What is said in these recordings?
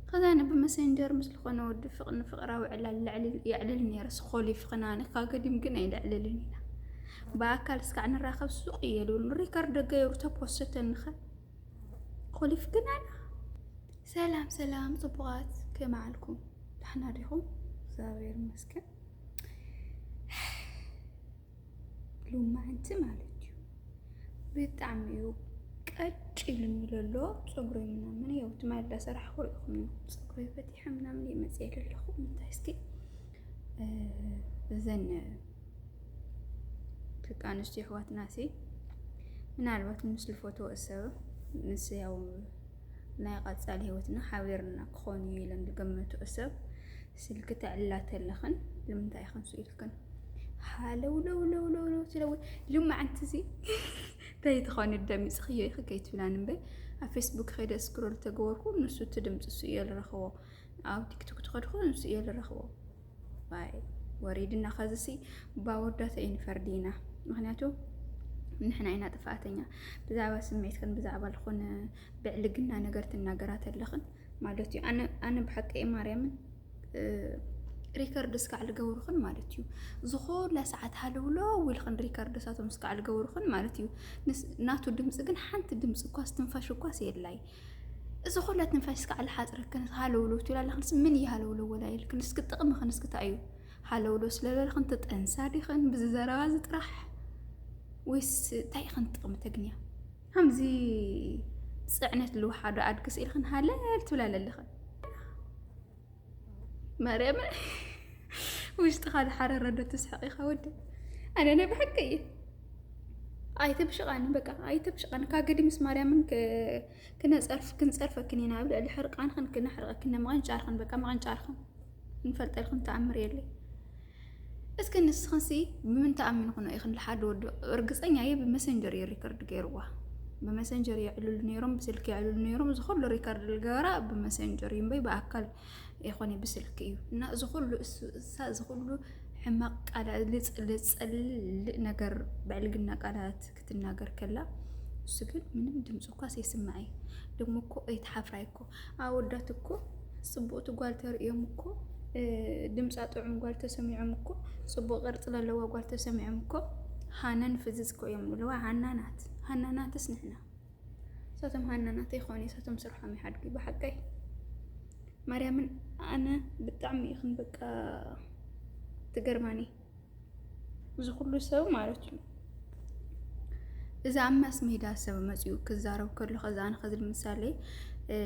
ከዛ ኣነ ብመሰንጀር ምስ ዝኾነ ወዲ ፍቕ-፣ ንፍቕራዊ ዕላል ለዕልል-፣ የዕልል ነይረ። ስኮሊፍ ክናኒ ካገዲም ግን ኣይንዕልልን ኢና። ብኣካል እስካዕ ንራኸብ ሱቕ እየሉ። ሪከርድ ገይሩ ተፖስተንኸ ኮሊፍ ግን ኣና። ሰላም፣ ሰላም፣ ጽቡቓት፣ ከመይ ዓልኩም? ደሕና ዲኹም? እግዚኣብሔር ይመስገን። ሎማዕንቲ ማለት እዩ። ብጣዕሚ እዩ ቀጭ ኢሉኒ ዘሎ ጸጉረይ ምናምን። ያው ትማሊ እንዳሰራሕኩ ርኢኹም እዩ። ጸጉረይ ፈቲሐ ምናምን እየ መጽየ ዘለኹ። እንታይ እስኪ፣ እ፣ እዘን ደቂ ኣንስትዮ ኣሕዋትና ሲ ምናልባት ምስ ልፈትዎ ሰብ ምስ ያው ናይ ቀጻሊ ህይወትና ሓቢርና ክኾኑ እዩ ኢለን ዝገመትኦ ሰብ ስልኪ ተዕልላ ተለኽን ንምንታይ ኢኽን ስኢልክን? ሃለው ለው ለው ለው ለው ትለዊ። ልመዓንቲ እዚ እንታይ ትኾኒ ደሚፅኽዮ ኢኺ ከይትብላኒ እምበር ኣብ ፌስቡክ ከይደ ስክሮል ተገበርኩ ንሱ እቲ ድምፂ እሱ እየ ዝረኽቦ። ኣብ ቲክቶክ ትኸድኩ ንሱ እየ ዝረኽቦ። ባይ ወሪድና። ከዚሲ ባወዳተ እዩ ንፈርዲ ኢና። ምክንያቱ ንሕና ኢና ጥፋእተኛ። ብዛዕባ ስምዒትክን ብዛዕባ ልኾነ ብዕልግና ነገር ትናገራ ተለኽን ማለት እዩ። ኣነ፣ ኣነ ብሓቂ እየ ማርያምን፣ እ፣ ሪከርድ እስካዕ ልገብርኽን ማለት እዩ። ዝኾላ ሰዓት ሃለውሎ ውልኽን ሪከርድ ሳቶም እስካዕ ልገብርኽን ማለት እዩ። ንስ-፣ ናቱ ድምፂ ግን ሓንቲ ድምፂ እኳስ ትንፋሽ እኳስ የላይ። እዚ ኩላ ትንፋሽ እስካዕ ልሓፅረክን ሃለውሎ ትብል ኣለኽንስ ምን እዩ ሃለውሎ ወላ ኢልክን እስኪ ጥቕምኽን እስኪ እንታይ እዩ? ሃለውሎ ስለበልኽን ትጠንሳ ዲኽን ብዚ ዘረባ እዚ ጥራሕ? ወይስ እንታይ ኢኽን ጥቕሚ ተግንያ? ከምዚ ጽዕነት ልውሓዶ ኣድጊ ስኢልኽን ሃለል ትብላ ለለኽን። ማርያም ውሽጥኻ ዝሓረረ ዶ ትስሕቕ ኢኻ ወዲ? ኣነ ናይ ብሓቂ እየ። ኣይተብሽቓኒ በቃ ኣይተብሽቓኒ። ካገዲ ምስ ማርያምን ክ-፣ ክነጸርፍ-፣ ክንጸርፈክን ኢና። ኣብ ልዕሊ ሕርቃንኽን ክነሕርቐክን፣ ምቕንጫርኽን በቃ ምቕንጫርኽን። ንፈልጠልኽን ተኣምር የለይ። እስኪ ንስኽንሲ ብምንታይ ኣሚንኽኖ ኢኽን ልሓደ ወዲ? እርግጸኛ እየ ብመሰንጀር እየ ሪከርድ ገይርዋ። ብመሰንጀር የዕልሉ ነይሮም፣ ብስልኪ የዕልሉ ነይሮም። እዚ ኩሉ ሪከርድ ዝገበራ ብመሰንጀር እዩ እምበይ ብኣካል ኣይኮነ ብስልኪ እዩ። እና እዚ ኩሉ እሱ፣ እሳ እዚ ኩሉ ሕማቕ ቃላት፣ ልጽ-፣ ልጸልእ ነገር ብዕልግና ቃላት ክትናገር ከላ፣ እሱ ግን ምንም ድምፂ እኳ ዘይስማዕ እዩ። ደሞ እኮ ኣይትሓፍራ እኮ። ኣወዳት እኮ ጽቡቕቲ ጓል ተርእዮም እኮ፣ እ፣ ድምጻ ጥዑም ጓል ተሰሚዖም እኮ፣ ጽቡቕ ቅርጺ ዘለዋ ጓል ተሰሚዖም እኮ፣ ሃነን ፍዝዝ እኮ እዮም ዝብልዋ። ሃናናት፣ ሃናናትስ ንሕና። እሳቶም ሃናናት ይኾኑ፣ እሳቶም ስርሖም ይሓድጉ። ብሓቀይ ማርያምን ኣነ ብጣዕሚ ኢኽን በቃ ትገርማኒ። እዚ ኩሉ ሰብ ማለት እዩ። እዚ ኣብ ማስ ሜዳ ሰብ መፂኡ ክዛረብ ከሎ፣ ከዛ ኣነ ከዚ ምሳሌ፣ እ፣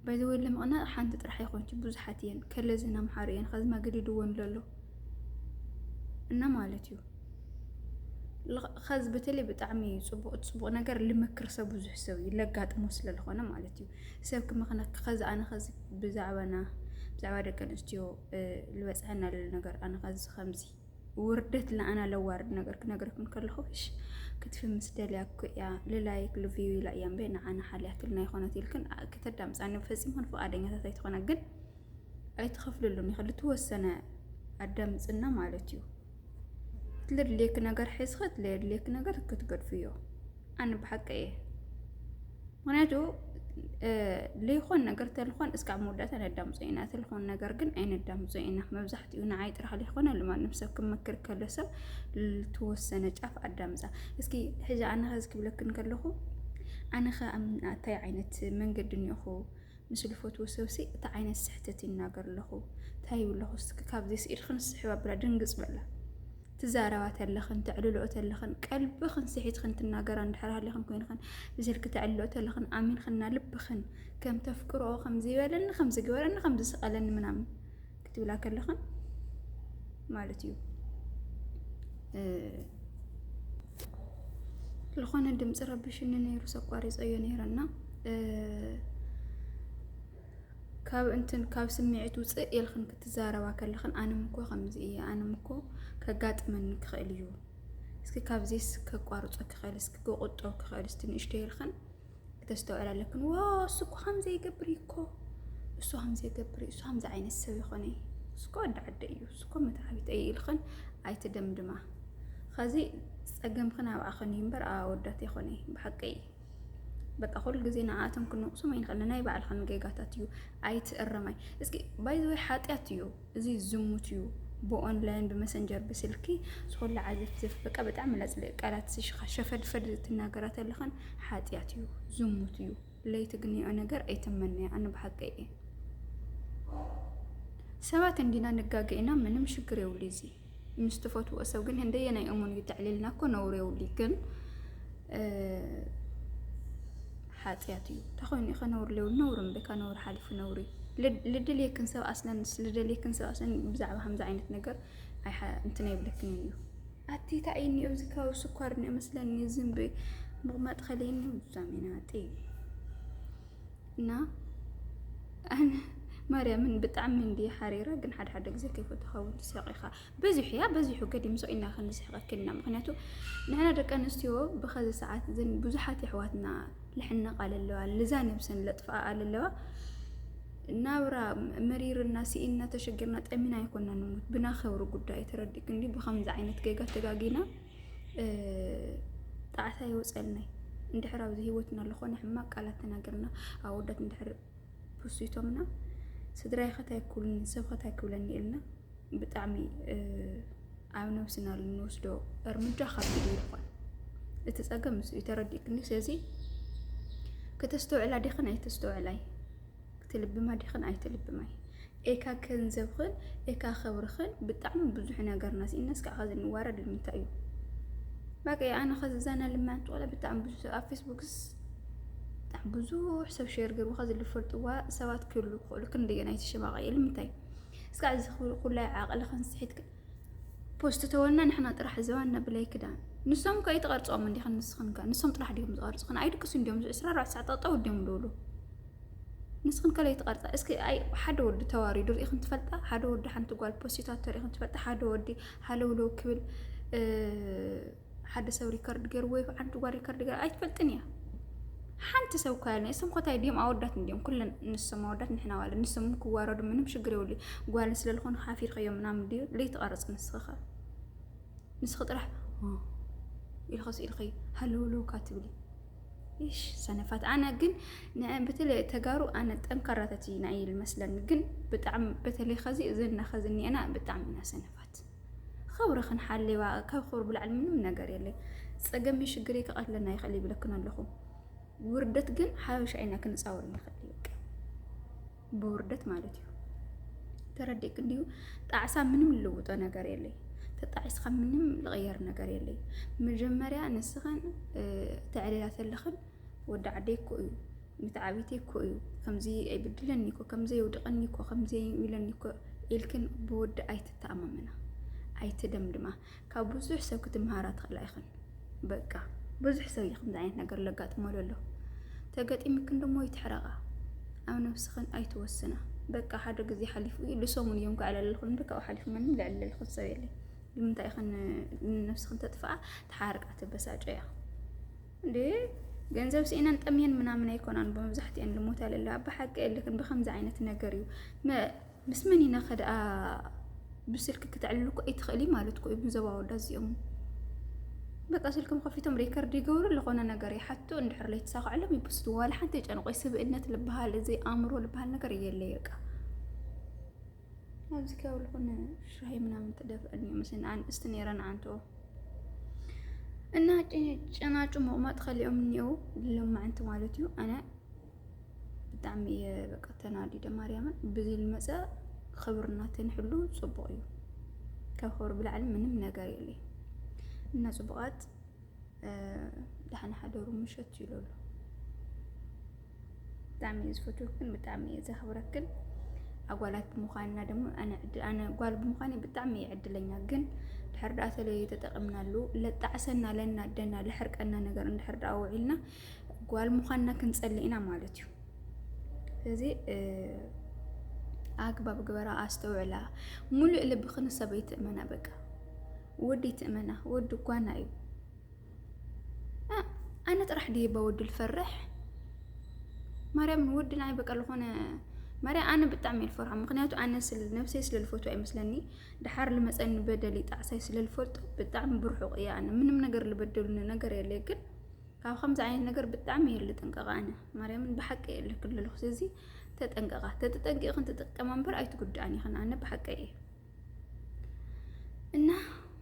በዚ ወለ ምቕናእ ሓንቲ ጥራሕ ኣይኮንች፣ ብዙሓት እየን። ከለዘን ኣምሓሩ እየን፣ ከዚ መገዲ ድወን ለሎ እና ማለት እዩ። ል-፣ ከዚ በተለይ ብጣዕሚ ጽቡቕ፣ ጽቡቕ ነገር ልመክር ሰብ ብዙሕ ሰብ እዩ፣ ለጋጥሞ ስለ ዝኾነ ማለት እዩ። ሰብ ክመኽነክ ከዚ ኣነ ከዚ ብዛዕባና፣ ብዛዕባ ደቂ ኣንስትዮ፣ እ፣ ልበጽሐና ለሎ ነገር ኣነ ከዚ ከምዚ ውርደት ለኣና ለዋርድ ነገር ክነግረክን ከለኹ፣ እሽ፣ ክትፊ ምስ ደልያ እኮ እያ፣ ልላይክ ልቪው ኢላ እያ እምበይ፣ ንዓና ሓልያ ክልና ይኾነት ኢልክን፣ ኣ-፣ ከተዳምጻኒ ፈጺምክን ፍቓደኛታት ኣይትኾና፣ ግን ኣይትኸፍልሉን ኢኺ፣ ልትወሰነ ኣዳምጽና ማለት እዩ። እቲ ለድልየኪ ነገር ሒዝኺ፣ እቲ ለየድልየኪ ነገር ክትገድፍዮ። ኣነ ብሓቂ እየ። ምኽንያቱ፣ እ፣ ለይኾን ነገር ተልኾን እስካብ መወዳእታ ነዳምጾ ኢና፣ ተልኾን ነገር ግን ኣይነዳምጾ ኢና። መብዛሕትኡ ንዓይ ጥራሕ ለይኾነ ልማንም ሰብ ክመክር ከሎ ሰብ ልትወሰነ ጫፍ ኣዳምጻ። እስኪ ሕጂ ኣነ ኸዚ ክብለክን ከለኹ፣ ኣነ ኸ ኣብ እንታይ ዓይነት መንገዲ እኒኦኹ? ምስ ልፈትዎ ሰብሲ እቲ ዓይነት ስሕተት ይናገር ኣለኹ። እንታይ ይብለኹ? እስኪ ካብዚ ስኢልክን ስሕብ ኣብላ ድንግጽ በላ። ትዛረባ ተለኽን፣ ተዕልልኦ ተለኽን፣ ቀልብኽን ስሒትኽን ትናገራ እንድሕር ሃሊኽን ኮይንኽን፣ ብስልኪ ተዕልልኦ ተለኽን፣ ኣሚንኽና ልብኽን፣ ከም ተፍቅርኦ፣ ከም ዝበለኒ፣ ከም ዝግበረኒ፣ ከም ዝስቐለኒ ምናምን ክትብላ ከለኽን ማለት እዩ። እ፣ ዝኾነ ድምፂ ረቢሽኒ ነይሩ፣ ሰቋሪፀዮ ነይረና። እ፣ ካብ እንትን፣ ካብ ስምዒት ውፅእ ኢልኽን ክትዛረባ ከለኽን፣ ኣነም እኮ ከምዚ እየ፣ ኣነም እኮ ከጋጥመኒ ክኽእል እዩ፣ እስኪ ካብዚስ ከቋርጾ ክኽእል፣ እስኪ ክቑጦ ክኽእል፣ እስቲ ንእሽቶ ኢልኽን ክተስተውዕል ኣለክን። ዋ፣ እሱ እኮ ከምዚ ይገብር እዩ እኮ፣ እሱ ከምዚ ይገብር እዩ፣ እሱ ከምዚ ዓይነት ሰብ ይኾነ እዩ፣ እሱ እኮ ወዲ ዓደ እዩ፣ እሱ እኮ መትዓቢት እዩ ኢልኽን ኣይትደምድማ። ኸዚ ጸገምኽን ኣብኣኽን እዩ እምበር ኣብ ኣወዳት ይኾነ እዩ፣ ብሓቀይ። በቃ ኩሉ ግዜ ንኣቶም ክንወቅሶም ኣይንኽእል። ናይ ባዕልኻ ጌጋታት እዩ፣ ኣይትእረማይ። እስኪ ባይዘወይ ሓጢኣት እዩ እዚ፣ ዝሙት እዩ። ብኦንላይን ብመሰንጀር ብስልኪ ዝኾላ ዓዘፍዘፍ በቃ ብጣዕሚ ለጽልእ ቃላት ሽኻ ሸፈድፈድ ትናገራት ኣለኸን ሓጢኣት እዩ፣ ዝሙት እዩ። ለይትግንዮ ነገር ኣይትመነያ። ኣነ ብሓቂ እየ። ሰባት እንዲና ንጋገ ኢና፣ ምንም ሽግር የብሉ። እዚ ምስ ትፈትዎ ሰብ ግን እንደየናይ እሙን እዩ ተዕሊልና እኮ ነውር የብሉ። ግን ሓጢኣት እዩ ተኮይኑ ኢኸ ነውር ሌው ነውር እምበካ ነውር ሓሊፉ ነውሪ። ልደልየክን ሰብ ኣስለን ልደልየክን ሰብ ኣስለን ብዛዕባ ከምዚ ዓይነት ነገር ኣይሓ እንትን ኣይብለክን እዩ። ኣቲ እንታይ እዩ እኒኦ፣ እዚ ካብ ስኳር እኒኦ መስለኒ፣ ዝንቢ ምቕማጥ ከለየኒ ዛሚናጢ። እና ኣነ ማርያምን ብጣዕሚ እንዲ ሓሪራ፣ ግን ሓደ ሓደ ግዜ ከይፈተኻ እውን ትስሕቕ ኢኻ። በዚሑ እያ በዚሑ ገዲም ሰው ኢና ክንስሕቐክን ኢና። ምክንያቱ ንሕና ደቂ ኣንስትዮ ብኸዚ ሰዓት እዘን ብዙሓት የሕዋትና ልሕነቓ ኣለዋ፣ ልዛ ነብሰን ለጥፍኣ ኣለዋ። ናብራ መሪርና ስኢንና ተሸጊርና ጠሚና ኣይኮና ንሙት፣ ብናኸብሩ ጉዳይ ተረዲእክ እንዲ ብኸምዚ ዓይነት ጌጋ ተጋጊና ጣዕሳ ይወፀልናይ። እንድሕር ኣብዚ ህይወትና ዝኾነ ሕማቅ ቃላት ተናገርና ኣወዳት እንድሕር ፖስቶምና ስድራይ ከታይ ክብሉኒ ሰብ ከታይ ክብለኒ ኢልና ብጣዕሚ ኣብ ነብስና ንወስዶ እርምጃ ካብ ኢሉ ይኾን። እቲ ጸገም ምስ እዩ ተረዲእክኒ። ስለዚ ከተስተውዕላ ዲኽን ኣይተስተውዕላይ፣ ክትልብማ ዲኽን ኣይትልብማይ። ኤካ ገንዘብኽን ኤካ ክብርኽን ብጣዕሚ ብዙሕ ነገርና ስኢና እስካዕ ኸዚ ንዋረድ ንምንታይ እዩ? በቃ ኣነ ኸዚ ዛና ልማን ትቆለ ብጣዕሚ ብዙሕ ሰብ ኣብ ፌስቡክስ ብጣዕሚ ብዙሕ ሰብ ሼር ገይሩ ኸዚ ልፈልጥዋ ሰባት ክህሉ ክኽእሉ ክንደየን ኣይትሸማቐ እየ። ልምንታይ? እስካዕ እዚ ኩላይ ዓቕልኽን ስሒትክን ፖስት ተወልና ንሕና ጥራሕ ዘዋና ብላይ ክዳን ንሶም ከ ኣይትቐርፅኦም እንዲኽን ንስኽን ከ ንሶም ጥራሕ ዲኹም ዝቐርፅኽን ኣይድቅሱ እንዲዮም ዕስራ ኣርባዕተ ሰዓት ጠጠው እንዲዮም ዝውሉ። ንስኽን ከለይ ትቐርጻ እስኪ ኣይ ሓደ ወዲ ተዋሪዱ ርኢኽን ትፈልጣ? ሓደ ወዲ ሓንቲ ጓል ፖስቲታቶ ርኢኽን ትፈልጣ? ሓደ ወዲ ሃለውለው ክብል ሓደ ሰብ ሪከርድ ገይሩ ወይ ሓንቲ ጓል ሪከርድ ገይሩ ኣይትፈልጥን እያ። ሓንቲ ሰብ እኳ ያለ እሶም ኮታይ ድዮም ኣወዳት እንዲዮም ኩለን ንሶም ኣወዳት ንሕና ዋለ ንሶም ክዋረዱ ምንም ሽግር የብሉ። ጓል ስለልኾኑ ሓፊርኸዮም ምናምን ድዩ ለይትቐርጽ ንስኻ ንስኺ ጥራሕ ኢልኸ ስኢልኸ ሃለውለውካ ትብሊ። ይሽ ሰነፋት ኣነ ግን በተለይ ተጋሩ ኣነ ጠንካራታት ኢና እዩ ዝመስለኒ። ግን ብጣዕሚ በተለይ ኸዚ እዘና ኸዚ እኒአና ብጣዕሚ ኢና ሰነፋት። ኸብርኽን ሓሌዋ ካብ ኸብሪ ብላዕሊ ምንም ነገር የለይ። ጸገመይ ሽግረይ ክቐትለና ይኽእል ይብለክን ኣለኹ። ውርደት ግን ሓበሻ ኢና ክንጻወር ንኽእል እዩ። ብውርደት ማለት እዩ። ተረዲእክ እንዲዩ ጣዕሳ ምንም ልልውጦ ነገር የለይ። ተጣዒስካ ምንም ልቕየር ነገር የለይ። መጀመርያ ንስኽን ተዕሌላ ተለኽን ወዲ ዓደይ እኮ እዩ ምትዓቢተይ እኮ እዩ ከምዚ ኣይብድለኒ እኮ ከምዚ የውድቐኒ እኮ ከምዚ ይብለኒ እኮ ኢልክን ብወዲ ኣይትተኣማመና፣ ኣይትደምድማ። ካብ ብዙሕ ሰብ ክትምሃራ ትኽእላ ኢኽን። በቃ ብዙሕ ሰብ እዩ ከምዚ ዓይነት ነገር ለጋጥሞ ዘሎ። ተገጢምክን ደሞ ይትሕረቓ፣ ኣብ ነብስኽን ኣይትወስና። በቃ ሓደ ግዜ ሓሊፉ እዩ ልሰሙን እዮም ክዕለለልኹን በቃ ሓሊፉ ምንም ልዕለልኹን ሰብ የለይ። ንምንታይ ኢኽን ንነብስኽን ተጥፍኣ ተሓርቃ ተበሳጨያ እንዴ? ገንዘብ ስኢነን ጠምየን ምናምን ኣይኮናን ብመብዛሕትኤን ልሞታ ለለ ኣብ ሓቂ የለክን ብከምዚ ዓይነት ነገር እዩ። ምስ መን ኢና ከደኣ ብስልኪ ክትዕልል እኮ ኣይትኽእሊ ማለት እኮ እዩ። ብዞባ ወዳ እዚኦም በቃ ስልክም ከፊቶም ሪከርድ ይገብሩ ዝኾነ ነገር ይሓቱ እንድሕር ለይተሳኽዐሎም ይብስቱ። ዋላ ሓንቲ የጨንቆይ ስብእነት ልበሃል እዚ ኣእምሮ ልበሃል ነገር የለይ በቃ። ኣብዚ ከባቢ ዝኾነ ሻሂ ምናምን ትደፍአኒ እዩ መስለኒ ኣንእስቲ ነይረን ኣንትኦ እና ጨናጩ ምቕማጥ ከሊኦም እኒኦ ልሎማዓንቲ ማለት እዩ ኣነ ብጣዕሚ እየ በቃ ተናዲደ ማርያምን ብዚ ልመፀ ክብርና ተንሕሉ ፅቡቕ እዩ። ካብ ክብሪ ብላዕሊ ምንም ነገር የለይ እና ፅቡቓት ደሓን ሓደሩ ምሸት ይለሉ። ብጣዕሚ እየ ዝፈትወክን ብጣዕሚ እየ ዘኽብረክን ኣጓላት ብምዃንና ደግሞ ኣነ ጓል ብምዃን ብጣዕሚ እየ ዕድለኛ። ግን ድሕር ደኣ ተለየ ተጠቒምናሉ ለጣዕሰና ለናደና ለሕርቀና ነገር እንድሕር ደኣ ውዒልና ጓል ምዃንና ክንጸሊ ኢና ማለት እዩ። ስለዚ ኣግባብ ግበራ ኣስተውዕላ። ሙሉእ ልብኺ ንሰብ ኣይትእመና በቃ። ወዲ ኣይትእመና ወዲ ጓና እዩ። ኣነ ጥራሕ ድየ በወዲ ልፈርሕ ማርያምን ወዲ ንዓይ በቃ ዝኾነ ማርያ ኣነ ብጣዕሚ እየ ልፈርሖ። ምክንያቱ ኣነ ነብሰይ ስለ ልፈቱ ኣይመስለኒ ድሓር ልመፀኒ በደል ጣዕሳይ ስለ ልፈልጦ ብጣዕሚ ብርሑቕ እየ ኣነ ምንም ነገር ልበደሉኒ ነገር የለ ግን ካብ ከምዚ ዓይነት ነገር ብጣዕሚ እየ ልጥንቀቕ ኣነ። ማርያምን ብሓቂ እየ ልክልልኹ። ስለዚ ተጠንቀቓ። ተተጠንቂቕኽን ትጥቀማ እምበር ኣይትጉድኣን ኢኽን። ኣነ ብሓቂ እየ። እና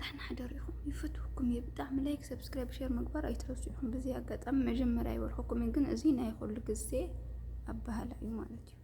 ዳሕና ሓደሩ ኢኹም። ይፈትወኩም እየ ብጣዕሚ። ላይክ፣ ሰብስክራይብ፣ ሼር ምግባር ኣይትረሱ ኢኹም። በዚ ኣጋጣሚ መጀመርያ ይበልኹኩም እየ፣ ግን እዚ ናይ ኩሉ ግዜ ኣበሃላ እዩ ማለት እዩ።